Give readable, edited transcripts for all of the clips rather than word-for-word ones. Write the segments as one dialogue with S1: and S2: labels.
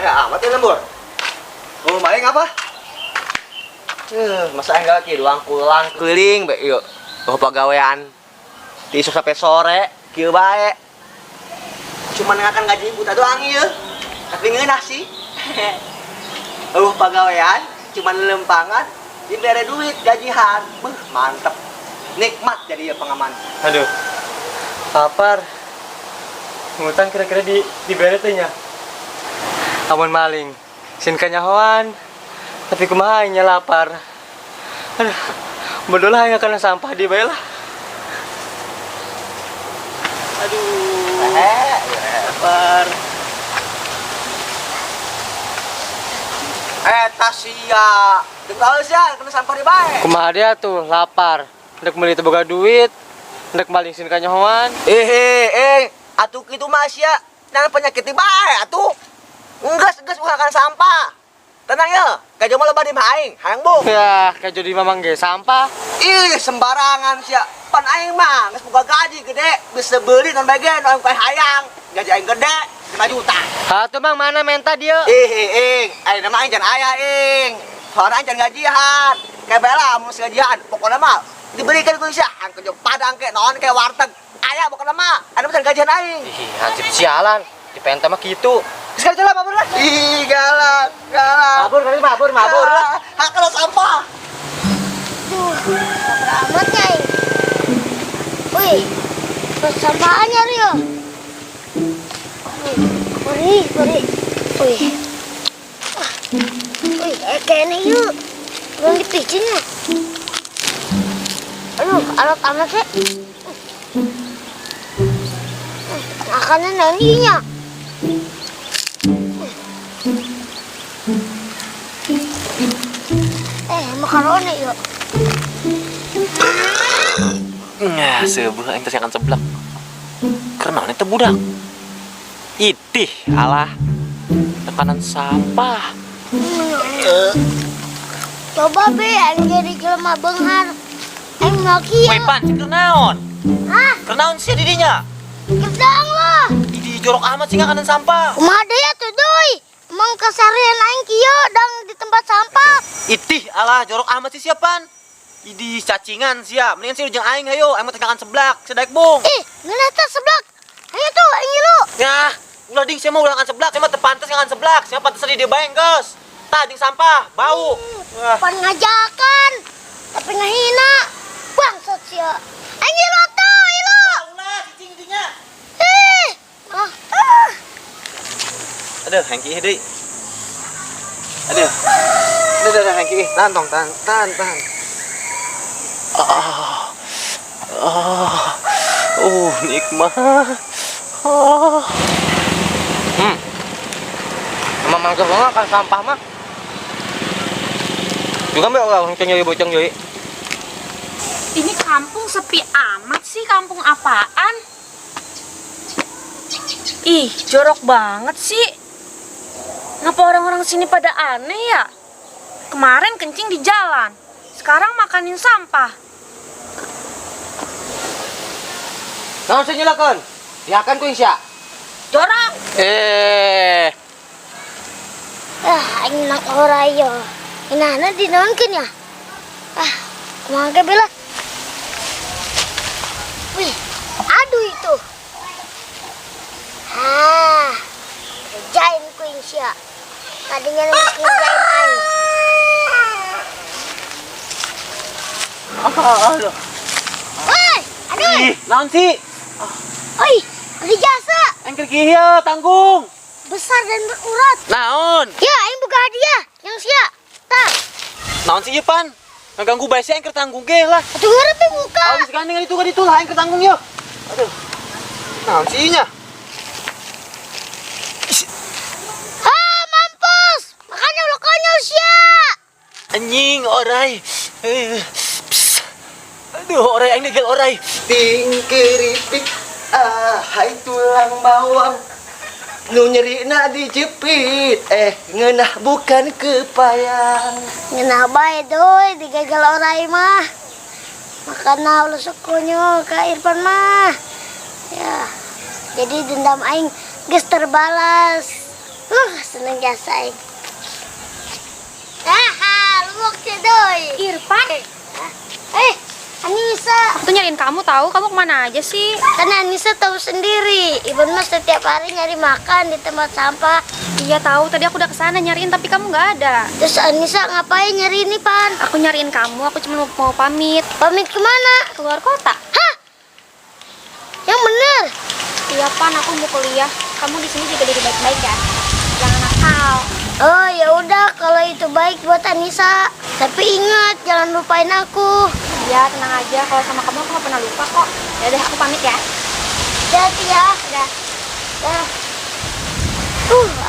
S1: Rehe amat ya lembur. Oh, maling apa? Masa enggak ki doang pulang keliling bae ieu. Oh, pagawean. Ti isuk sampai sore kieu bae. Cuman ngakan gaji buta doang ieu. Tapi ngeunah sih. Oh, pagawean cuman lempangan dibere duit gajian. Beuh, mantep. Nikmat jadi ya pengaman.
S2: Aduh. Lapar. Ngutang kira-kira di dibere teh nya. Amun maling. Sin kanyahoan. Tapi kumaha nya lapar. Aduh. Bodoh lah karena sampah di bae lah. Aduh.
S1: Rehe,
S2: Lapar.
S1: Eh, tasia. Teu sia kena sampah di bae.
S2: Kumaha dia tuh lapar. Hendak meuli teu boga duit. Hendak maling sin kanyahoan.
S1: Eh, eh, eh, atuh kitu mah sia. Jangan penyakit di bae atuh. Enggeus, geus ulah kana sampah. Tenang ya, kejo mah loba di mah aing, hayang bung.
S2: Ya, kejo di mamang ge sampah.
S1: Ih, sembarangan sia. Pan aing mah geus boga gaji gede, bisa beli non bae ge non kayak hayang. Gaji aing gede, 5 juta.
S2: Atuh Bang, mana menta dia?
S1: Ih, ih, ing, aing mah aing can aya ing. Soalnya aing can gajian. Kayak bela mun gajian, pokoknya mah diberikan ku sia, hang kejo padang ke naon ke warteg. Aya pokoknya mah, anu can gajian aing.
S2: Ih, hansip sialan. Di penta mah gitu.
S1: Sekali jalan mabur lah. Ih, galak, galak.
S2: Mabur kali mabur, mabur lah.
S1: Hak kalau sampah.
S3: Duh, lapar amat ya ini. Wih, sampahnya Rio. Wih, perih, perih. Wih. Ah, wih, kayaknya yuk. Belum dipicin ya. Aduh, alat amat sih. Makannya nantinya. Makaroni yuk.
S4: Nah, sebelah aing teh akan seblak. Karena itu budak. Itih, alah. Tekanan sampah.
S3: Coba be, aing jadi jelema beunghar. Aing mau kieu.
S4: Woi, pan, cek naon?
S3: Hah?
S4: Kenaon sih didinya?
S3: Gedang lah.
S4: Idi jorok amat sih ngakanan sampah.
S3: Kumaha deui atuh deui? Emang kesarian aing kieu dang di tempat sampah.
S4: Itih, alah jorok amat sih siapan. Idi cacingan sia. Mendingan sih jeung aing hayo, aing mah teh ngakan seblak, sedaek bung.
S3: Ih, ngeunah teh seblak. Hayo tuh aing ngilu.
S4: Nyah, ulah ding sia mah ulah ngakan seblak, sia mah teu pantes ngakan seblak, sia pantes di dieu bae geus. Tah ding sampah, bau. Wah.
S3: Pan ngajakan, tapi ngahina. Bangsat sia. Aing ngilu tuh, ilu.
S4: Ulah cicing dinya.
S3: Ih. Ah, ah.
S4: Aduh, hengki deui. Aduh.
S1: Aduh, aduh, hengki. Tahan tong, tahan, tahan, tahan.
S4: Ah. Ah. Nikmat. Ah.
S2: Emang mangga banget kan sampah mah. Juga mbak orang ceng jadi boceng jadi.
S5: Ini kampung sepi amat sih, kampung apaan? Ih, jorok banget sih. Ngapa orang-orang sini pada aneh ya? Kemarin kencing di jalan, sekarang makanin sampah.
S2: Naon sih nyelakan? Diakan ku sia.
S5: Jorok.
S3: Ah, aing nang ora yo. Inahna dinaonkeun ya? Ah, kumaha ge bela? Wih, aduh itu. Ah, kerjain ku sia. Tadinya nangis ngerjain aing.
S4: Aduh.
S3: Woi, aduh.
S4: Ih, naon sih?
S3: Oi, ada jasa.
S4: Aing keur kieu tanggung.
S3: Besar dan berurat.
S4: Naon?
S3: Ya, aing buka hadiah yang sia. Tah.
S4: Naon sih ieu, Pan? Ngaganggu bae sih aing keur tanggung ge lah.
S3: Atuh ngarep buka.
S4: Oh, geus gandeng itu kan itu lah aing keur tanggung yeuh.
S1: Aduh. Naon sih nya?
S3: Ah, mampus. Makanya ulah konyol sia.
S4: Anjing orai. Pss. Aduh, orai aing negel orai.
S1: Ting keripik, ah, hai tulang bawang. Nu nyerina dijepit, ngeunah bukan kepayang.
S3: Ngeunah bae doi digagal orai mah. Makana ulah sok konyol ka Irfan mah. Ya. Jadi dendam aing geus terbalas. Seneng jasa aing. Haha, luwak deui.
S5: Irfan,
S3: Eh, Anissa.
S5: aku tuh nyariin kamu tahu, kamu kemana aja sih?
S3: Kan Anissa tahu sendiri, Ibu mah setiap hari nyari makan di tempat sampah.
S5: Iya tahu, tadi aku udah kesana nyariin tapi kamu nggak ada.
S3: Terus Anissa ngapain nyari ini, Pan?
S5: Aku nyariin kamu, aku cuma mau pamit.
S3: Pamit kemana?
S5: Keluar kota.
S3: Hah? Yang bener?
S5: Iya Pan, aku mau kuliah. Kamu di sini juga diri baik-baik ya. Jangan nakal.
S3: Oh ya udah kalau itu baik buat Anissa. Tapi ingat jangan lupain aku.
S5: Iya, tenang aja. Kalau sama kamu aku nggak pernah lupa kok. Ya udah, aku pamit ya.
S3: Hati-hati ya.
S5: Udah.
S3: Dah.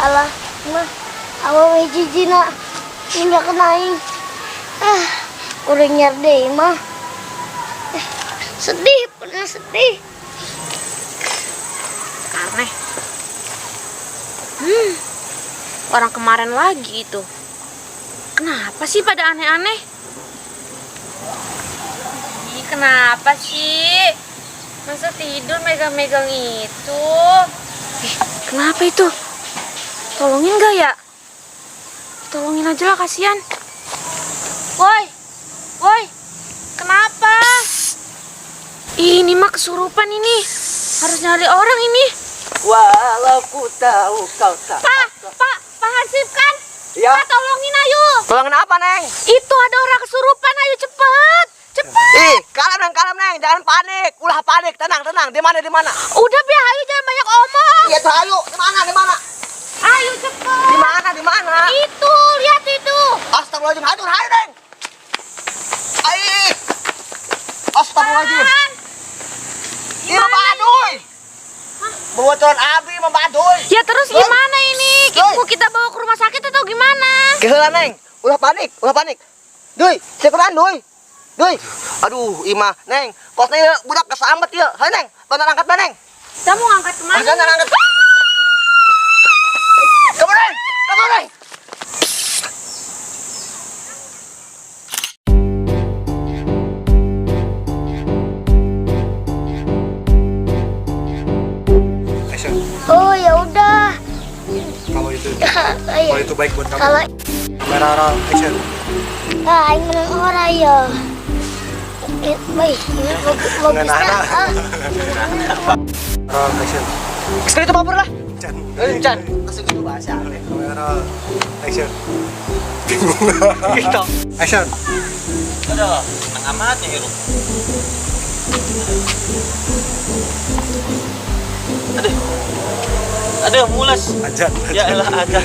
S3: Alah, mah awewe jijina nggak kena aing. Ah, udah nyar deh mah. Eh, sedih, pernah sedih.
S5: Aneh. Orang kemarin lagi itu. Kenapa sih pada aneh-aneh? Ih, kenapa sih? Masa tidur megang-megang itu? Ih, kenapa itu? Tolongin gak ya? Tolongin aja lah, kasihan. Woi, woi, kenapa? Ih, ini mah kesurupan ini. Harus nyari orang ini.
S1: Walau ku tahu kau tak.
S5: Pak, Pak, Pak Hansip kan?
S1: Iya.
S5: Pak, tolongin ayo.
S1: Tolongin apa, Neng?
S5: Itu ada orang kesurupan, ayo cepet. Cepet.
S1: Ih, kalem Neng, kalem Neng, jangan panik. Ulah panik, tenang, tenang. Di mana, di mana?
S5: Udah biar ayo jangan banyak omong.
S1: Iya tuh ayo, di mana, di mana?
S5: Ayo cepet.
S1: Di mana, di mana?
S5: Itu, lihat itu.
S1: Astagfirullahaladzim, aduh, ayo Neng. Ayo. Astagfirullahaladzim. Ini mah baduy. Bobaturan abi mah baduy.
S5: Ya terus gimana ini?
S1: Doi.
S5: Mau kita bawa ke rumah sakit atau gimana?
S1: Keheula Neng, ulah panik, ulah panik. Duy, sekuran duy. Duy. Aduh, ima, Neng, kosnya ya budak kesambet ya. Hayo Neng, tonton angkat ba, Neng.
S5: Kita mau ngangkat kemana?
S1: Angkat, angkat. Kamu Neng, kamu Neng.
S6: Action.
S3: Oh ya udah.
S6: Kalau itu
S3: Iya.
S6: kalau itu baik buat kamu.
S3: Kalau
S6: Kamera roll action.
S3: ah, aing menang ora ya. Eh, baik, ini bagus bagus.
S6: Ngeunahna.
S3: Ah.
S6: Roll action.
S1: Sekali itu baper lah.
S6: Can.
S1: Eh, Can. Kasih gitu bahasa aneh.
S6: Kamera roll action.
S1: Gitu.
S6: Action.
S4: Aduh, seneng amat ya hirup. Aduh. Aduh, mules.
S6: Ajan.
S4: Ya elah aja.